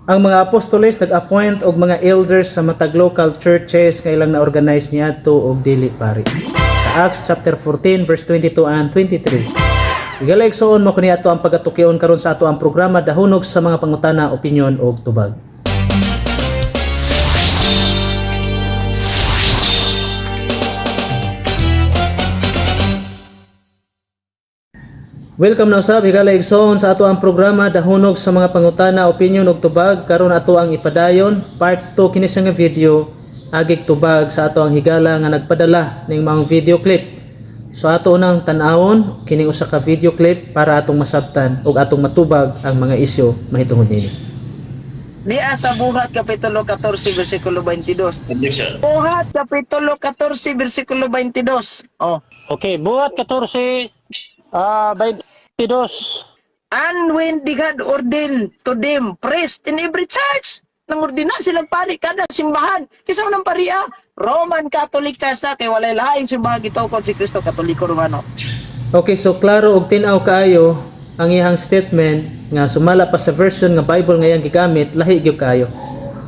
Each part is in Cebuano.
Ang mga apostoles nag-appoint og mga elders sa matag local churches nga ilang na-organize niadto og dili pari. Sa Acts chapter 14 verse 22 and 23. Higala, igsoon, mao kini ato ang pagatukyon karon sa ato ang programa Dahunog sa mga Pangutana, Opinyon ug Tubag. Welcome na usab, higala igsoon, sa ato ang programa Dahunog sa mga Pangutana, Opinyon ug Tubag. Karon ato ang ipadayon, part 2 kini siya nga video, agig tubag sa ato ang higala nga nagpadala ning mga video clip. So ato nang tan-awon kining usa ka video clip para atong masabtan ug atong matubag ang mga isyu mahitungod nini. Diya sa Buhat Kapitulo 14 versikulo 22. Objection. Buhat Kapitulo 14 versikulo 22. Oh. Okay, Buhat 14, 22. And when they had ordained to them priest in every church, nang ordina silang pari kada simbahan. Kinsa man ang pariya? Roman Catholic Church na kay walay laing simbahan gitukod si Kristo, Katoliko Romano. Okay, so klaro og tin-aw kaayo ang iyang statement nga sumala pa sa version nga Bible nga iyang gigamit, lahi gyud kaayo.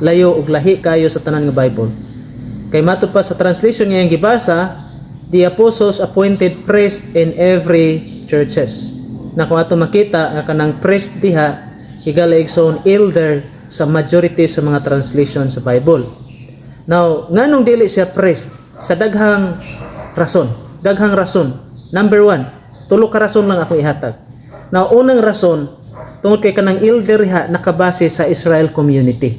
Layo og lahi kaayo sa tanan nga Bible. Kay matud pa sa translation nga iyang gibasa, the apostles appointed priest in every churches. Na kung ato makita nga kanang priest diha, higala igsoon, elder sa majority sa mga translation sa Bible. Now, nganong dili siya priest? Sa daghang rason. Daghang rason. Number one, tulo ka rason lang ako ihatag. Now, unang rason, tungod kay kanang elder ha nakabase sa Israel community.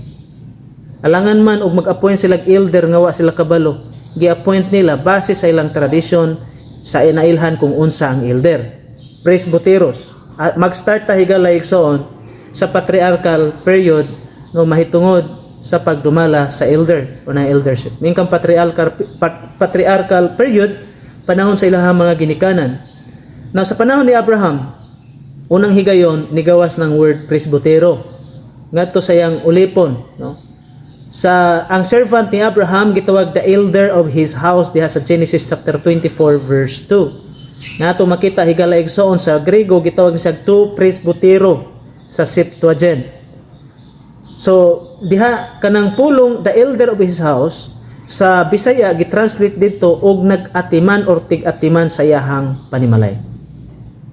Alangan man og mag-appoint sila elder nga wa sila kabalo, gi-appoint nila base sa ilang tradisyon sa inailhan kung unsa ang elder. Presbyteros. Ah, mag-start ta, higala igsoon, sa patriarchal period, no, mahitungod sa pagdumala sa elder o na eldership. Mingkang patriarchal period, panahon sa ilahang mga ginikanan. Now, sa panahon ni Abraham, unang higayon nigawas ng word presbutero ngadto sa iyang ulipon, no? Sa ang servant ni Abraham gitawag the elder of his house diha sa Genesis chapter 24 verse 2. Nga ato makita, higala igsoon, sa Grego gitawag siya to presbutero sa Septuagint. So diha kanang pulong the elder of his house, sa Bisaya gitranslate dito og nag-atiman or tig-atiman sa iyahang panimalay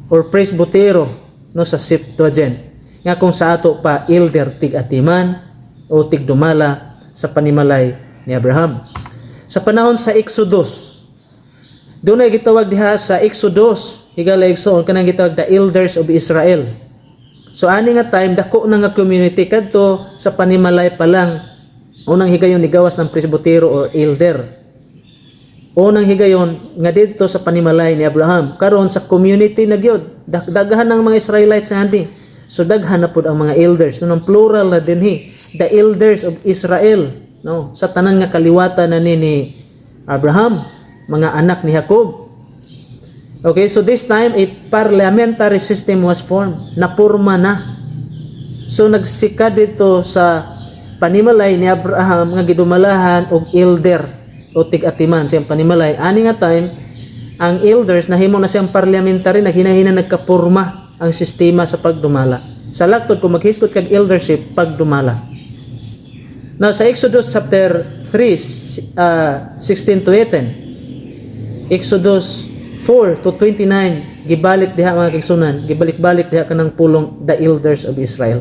or presbutero, no, sa Septuagint, nga kung sa ato pa elder, tig-atiman o tigdumala sa panimalay ni Abraham. Sa panahon sa Exodus, dunay gitawag diha sa Exodus, higala igsoon, kanang gitawag the elders of Israel. So ani nga time, dako na nga community kadto sa panimalay pa lang, unang higayon nigawas ng presbutero or elder. Unang higayon nga didto sa panimalay ni Abraham. Karon sa community na gyud, daghan ng mga Israelites sa handi. So daghan na pud ang mga elders. So, nang plural na dinhi, the elders of Israel, no, sa tanan nga kaliwatan na ni Abraham, mga anak ni Jacob. Okay, so this time a parliamentary system was formed. Napurma na. So nagsika dito sa panimalay ni Abraham nga gidumalahan og elder o tig-atiman siyang panimalay. Ani nga time, ang elders nahimo na siyang parliamentary, naghinahina nagkapurma ang sistema sa pagdumala. Sa laktod kung maghisgot kag eldership, pagdumala. Now sa Exodus chapter 3, 16 to 18, Exodus 4 to 29, gibalik diha, mga kaigsunan, gibalik-balik diha kanang pulong the elders of Israel.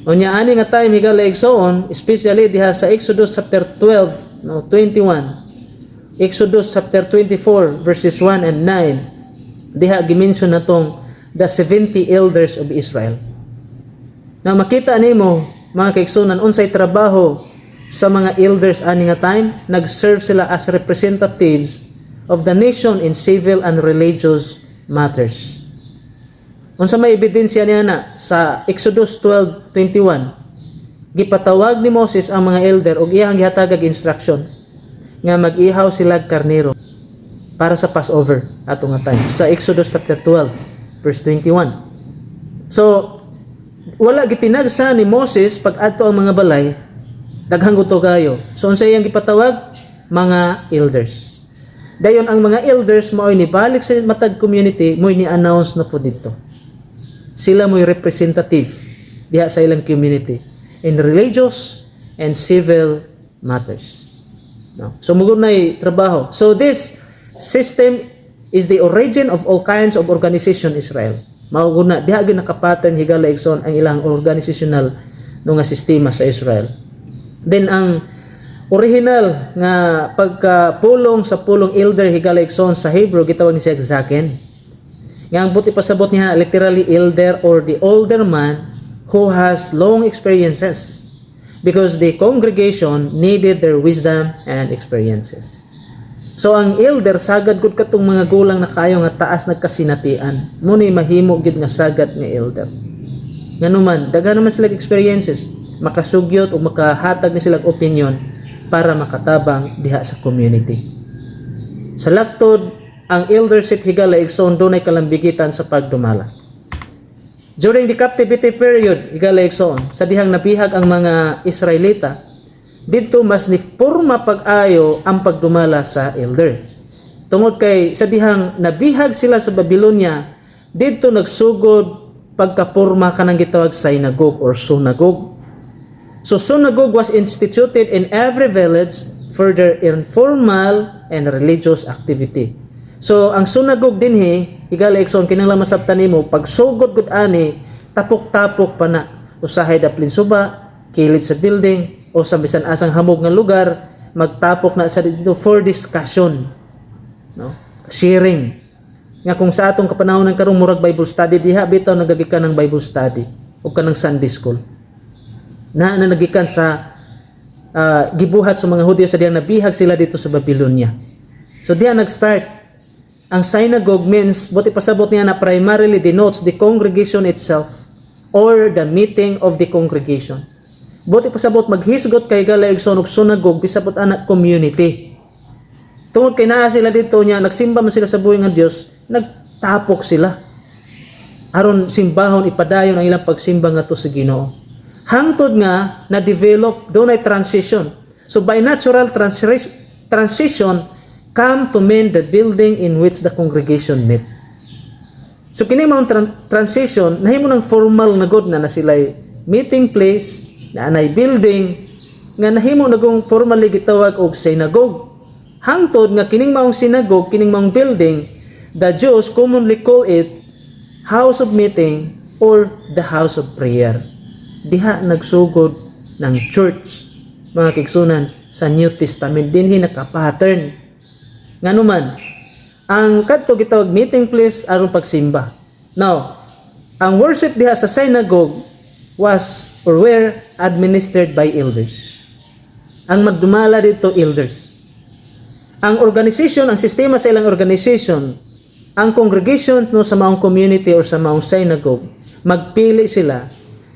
Unya ani nga time, higala igsoon, especially diha sa Exodus chapter 12, no, 21, Exodus chapter 24 verses 1 and 9, diha gimension na tong the 70 elders of Israel. Na makita nimo, mga kaigsunan, unsay trabaho sa mga elders ani nga time, nag-serve sila as representatives of the nation in civil and religious matters. Unsa may ebidensya niya na sa Exodus 12:21, gipatawag ni Moses ang mga elder ug iyang gihatagag instruction nga mag-ihaw sila og karnero para sa Passover ato nga time sa Exodus chapter 12 verse 21. So wala gitinagsa ni Moses pag adto ang mga balay, daghang guto kayo. So unsa iyang gipatawag? Mga elders. Dayon ang mga elders mao'y nibalik sa matag community, mo'y ni-announce na po dito. Sila mo'y representative. diha sa ilang community in religious and civil matters. No? So mao nay trabaho. So this system is the origin of all kinds of organization Israel. Mao na diha gyud nakapattern, higala igsoon, ang ilang organizational no nga sistema sa Israel. Then ang original nga pagkapulong sa pulong elder, higala igsoon, sa Hebrew gitawag ni siya zaken. Nga ang buot ipasabot niya, literally elder or the older man who has long experiences because the congregation needed their wisdom and experiences. So ang elder, sagad gud katong mga gulang na kayo nga taas nagkasinatian. Mao ni mahimo gyud nga sagad nga elder. Nganuman, daghan naman sila experiences, makasugyot o makahatag ni sila opinion para makatabang diha sa community. Sa laktod, ang eldership, higala igsoon, dunay kalambigitan sa pagdumala. During the captivity period, higala igsoon, sa dihang nabihag ang mga Israelita, didto mas ni porma pag-ayo ang pagdumala sa elder. Tungod kay sa dihang nabihag sila sa Babylonia, didto nagsugod pagkaporma kanang gitawag synagogue or synagogue. So synagogue was instituted in every village for their informal and religious activity. So ang synagogue dinhi, higala igsoon, kinahanglan masabtan nimo pagsugod gud ani, tapok-tapok pa na. Usahay daplin suba, kilid sa building o sa bisan asang hamog nga lugar, magtapok na sa dito for discussion. No? Sharing. Nga kung sa atong kapanahon ng karong murag Bible study diha bitaw, nagagikan ng Bible study o kanang Sunday school. Na nagikan sa gibuhat sa mga Hudyo sa diyang nabihag sila dito sa Babylonia. So diha nag-start. Ang synagogue means, buot ipasabot niya na primarily denotes the congregation itself or the meeting of the congregation. Buot ipasabot, maghisgot kay, higala igsoon, og synagogue bisabot ana community. Tungod kay naa sila dito niya, nagsimba man sila sa buhi nga Dios, nagtapok sila. Aron simbahon, ipadayon ang ilang pagsimba ngadto sa Ginoo. Hangtod nga na-develop dunay transition. So by natural transition come to mean the building in which the congregation met. So kini maong transition nahimo ng formal na god na na sila'y meeting place na anay building nga nahimo nagong formally gitawag og synagogue. Hangtod nga kining maong synagogue, kining maong building, the Jews commonly call it house of meeting or the house of prayer. Diha nagsugod ng church, mga kaigsuonan, sa New Testament dinhi naka-pattern. Nganuman, ang kadto gitawag meeting place aron pagsimba. Now, ang worship diha sa synagogue was or were administered by elders. Ang magdumala dito, elders. Ang organization, ang sistema sa ilang organization, ang congregation, no, sa maong community or sa maong synagogue, magpili sila,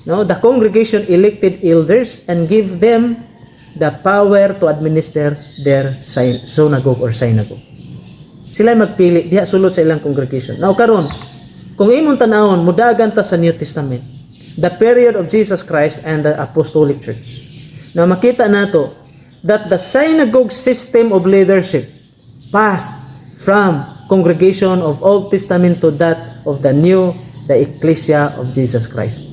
no? The congregation elected elders and give them the power to administer their synagogue or synagogue. Sila ay magpili diha sulod sa ilang congregation. Now karon, kung imong tanawon, mudagan ta sa New Testament, the period of Jesus Christ and the Apostolic Church. Now makita nato that the synagogue system of leadership passed from congregation of Old Testament to that of the New, the Ecclesia of Jesus Christ.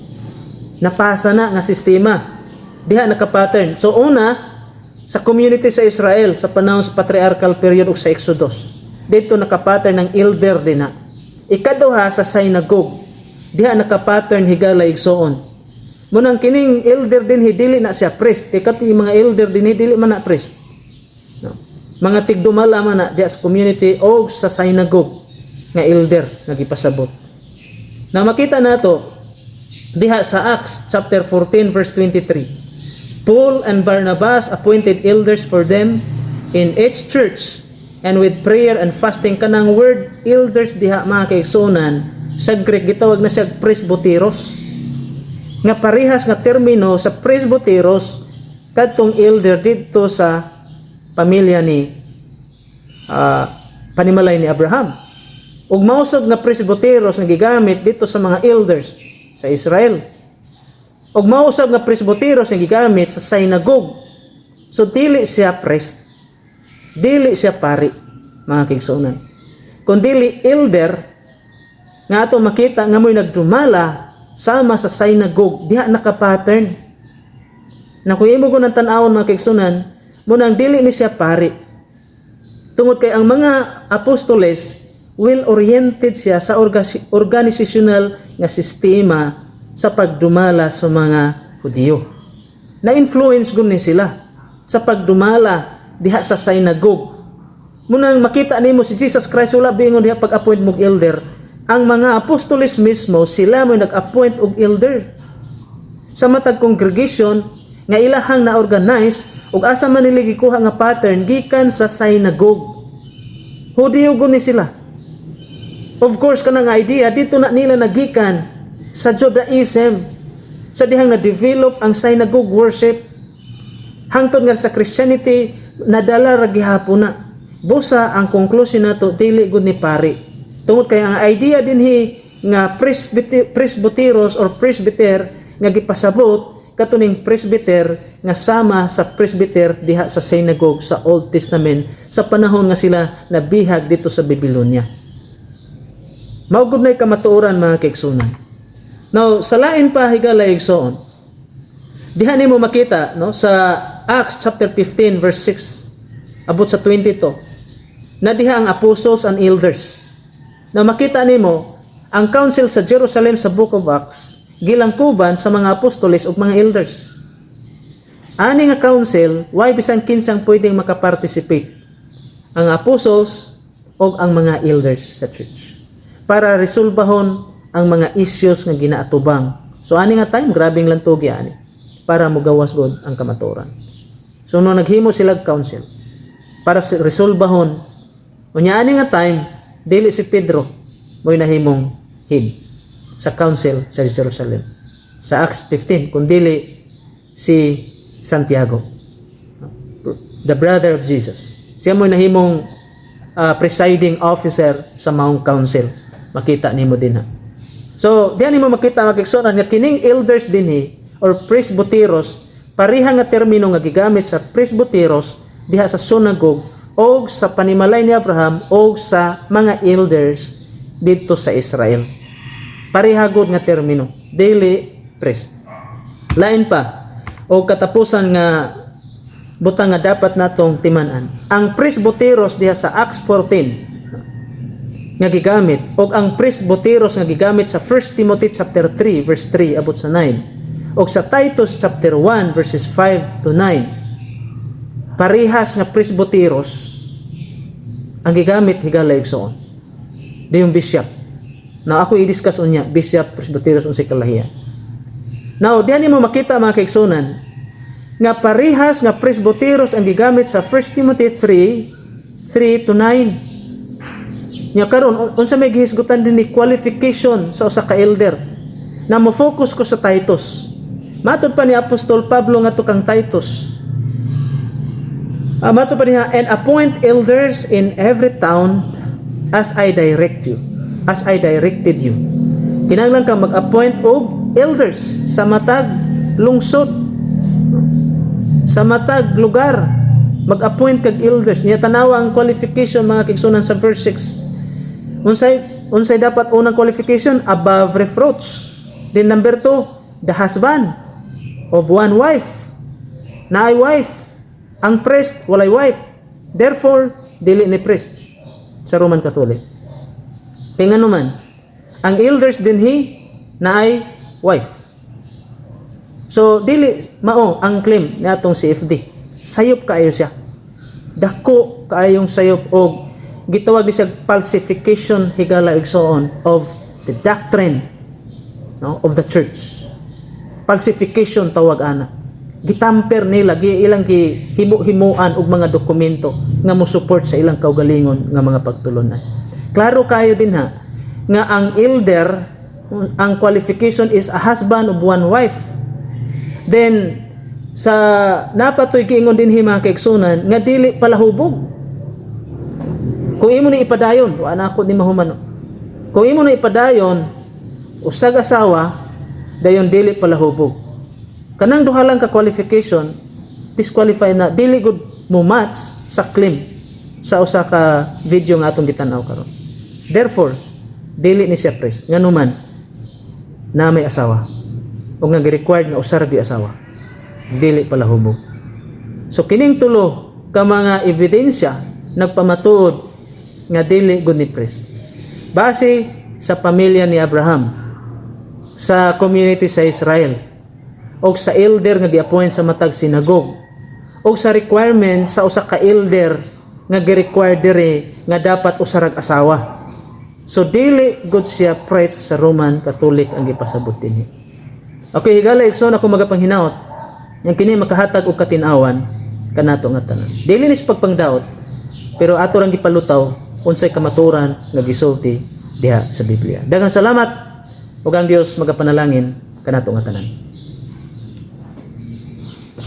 Napasa na nga sistema. Diha naka-pattern. So una, sa community sa Israel sa panahon sa patriarchal period o sa Exodus. Dito naka-pattern ng elder din na. Ikaduha, sa synagogue. Diha naka-pattern, higala igsoon. Munang kining elder din, dili na siya priest. Kay kato yung mga elder din, dili man na priest. No. Mga tigdumala man na diha sa community o sa synagogue nga elder nga gipasabot. Na makita nato diha sa Acts chapter 14 verse 23. Paul and Barnabas appointed elders for them in each church and with prayer and fasting. Kanang word elders diha, mga kaigsuonan, sa Greek gitawag na siya presbyteros, nga parehas nga termino sa presbyteros kadtong elder didto sa pamilya ni panimalay ni Abraham, ug mausab nga presbyteros nga gigamit dito sa mga elders sa Israel, ug mausab nga presbyteros nga gigamit sa synagogue. So dili siya priest, dili siya pari, mga kaigsuonan, kun dili elder nga ato makita nga mo'y nagdumala Sama sa synagogue, diha naka-pattern. Na kung imo ko ng tan-awon, mga kaigsunan, munang dili ni siya pari. Tungod kay ang mga apostoles, well oriented siya sa organizational nga sistema sa pagdumala sa mga Hudiyo. Na-influence gud ni sila sa pagdumala diha sa synagogue. Munang makita nimo si Jesus Christ wala bingon diha pag-appoint mog elder. Ang mga apostoles mismo, sila mo nag-appoint og elder sa matag congregation nga ilahang na-organize, ug asa man nila gikuha nga pattern? Gikan sa synagogue. Hudiyo gud ni sila. Of course, kanang idea dito na nila nagikan sa Judaism, sa dihang na-develop ang synagogue worship hangtod nga sa Christianity nadala ra gihapon na. Busa ang conclusion nato, dili gud ni pari. Tungod kay ang idea dinhi nga presbyteros or presbyter nga gipasabot katuning presbyter nga sama sa presbyter diha sa synagogue sa Old Testament sa panahon nga sila nabihag dito sa Babylonia. Mao gud na'y kamatuoran, mga kaigsunan. Now, sa lain pa, higala igsoon, diha nimo makita, no, sa Acts chapter 15 verse 6 abot sa 22 na diha ang apostles and elders. Na makita nimo ang council sa Jerusalem sa Book of Acts gilangkuban sa mga apostoles ug mga elders. Ani nga council, way bisan kinsang pwedeng makaparticipate. Ang apostles o ang mga elders sa church para resolbahon ang mga issues nga ginaatubang. So ani nga time, grabing lantugi ani para mugawas god ang kamatuoran. So no naghimo sila og council para resolbahon. Unya ani nga time, dili si Pedro mo'y nahimong head sa council sa Jerusalem sa Acts 15, kundili si Santiago, the brother of Jesus. Siya mo'y nahimong presiding officer sa maong council. Makita nimo din ha. So, diyan nimo makita, mga kaigsuonan, nga kining elders dinhi or presbyteros, pareha nga termino nga gigamit sa presbyteros diha sa synagogue o sa panimalay ni Abraham o sa mga elders didto sa Israel. Pareha gud nga termino, dili priest. Lain pa, o katapusan nga butang nga dapat natong timan-an. Ang presbyteros diha sa Acts 14 nga gigamit og ang presbyteros nga gigamit sa 1 Timothy chapter 3 verse 3 abot sa 9 og sa Titus chapter 1 verses 5 to 9, parehas nga presbyteros ang gigamit, higala igsoon, di yung bishop na ako i-discuss unya. Bishop, presbyteros, unsay kalahian. Now, diyan mo makita, mga kaigsunan, nga parehas nga presbyteros ang gigamit sa 1 Timothy 3 3 to 9. Nya karon, unsa may gihisgutan din ni qualification sa usa ka elder? Na mo focus ko sa Titus. Matod pa ni Apostol Pablo ngadto kang Titus. Matod pa niya, "And appoint elders in every town as I direct you, as I directed you." Kinahanglan ka mag-appoint og elders sa matag lungsod, sa matag lugar, mag-appoint kag elders. Niya tanawa ang qualification, mga kaigsunan, sa verse 6. Unsay dapat unang qualification? Above reproach. Then number 2, the husband of one wife. Naay wife. Ang priest walay wife. Therefore, dili ni priest sa Roman Catholic. Kay ngano man, ang elders dinhi naay wife. So dili mao ang claim ni atong CFD. Sayop kaayo siya. Dako kaayong sayop og gitawag ni siya falsification, higala igsoon, of the doctrine, no, of the church. Falsification tawag ana. Gitamper nila, gi ilang gi himo-himuan og mga dokumento nga mo support sa ilang kaugalingon nga mga pagtulunan. Klaro kayo din ha nga ang elder, ang qualification is a husband of one wife. Then sa napatoy giingon dinhi, mga kaigsunan, nga dili palahubog. Kung imo ni ipadayon, wa na ako ni mahuman. Kung imo na ipadayon, usag asawa, dayon dili palahubog. Kanang duha lang ka qualification, disqualify na, dili gud mo match sa claim sa usa ka video nga atong gitan-aw karon. Therefore, dili ni siya priest. Ngano man, Na may asawa. O nga gi-required nga usa ra gyud asawa. Dili palahubog. So kining tulo ka mga ebidensya nagpamatuod nga dili gud ni priest. Base sa pamilya ni Abraham, sa community sa Israel, o sa elder nga gi-appoint sa matag sinagog, o sa requirement sa usa ka elder nga gi-require dire nga dapat usa rag asawa. So dili gud siya priest sa Roman Catholic ang gipasabot dinhi. Okay, higala igsoon, ako magapanghinaot yang kini makahatag og katin-awan kanato nga tanan. Dili ni sa pagpangdaot, pero ato rang gipalutaw unsay kamatuoran nga gisulti diha sa Biblia. Daghang salamat ug ang Dios magapanalangin kanato nga tanan.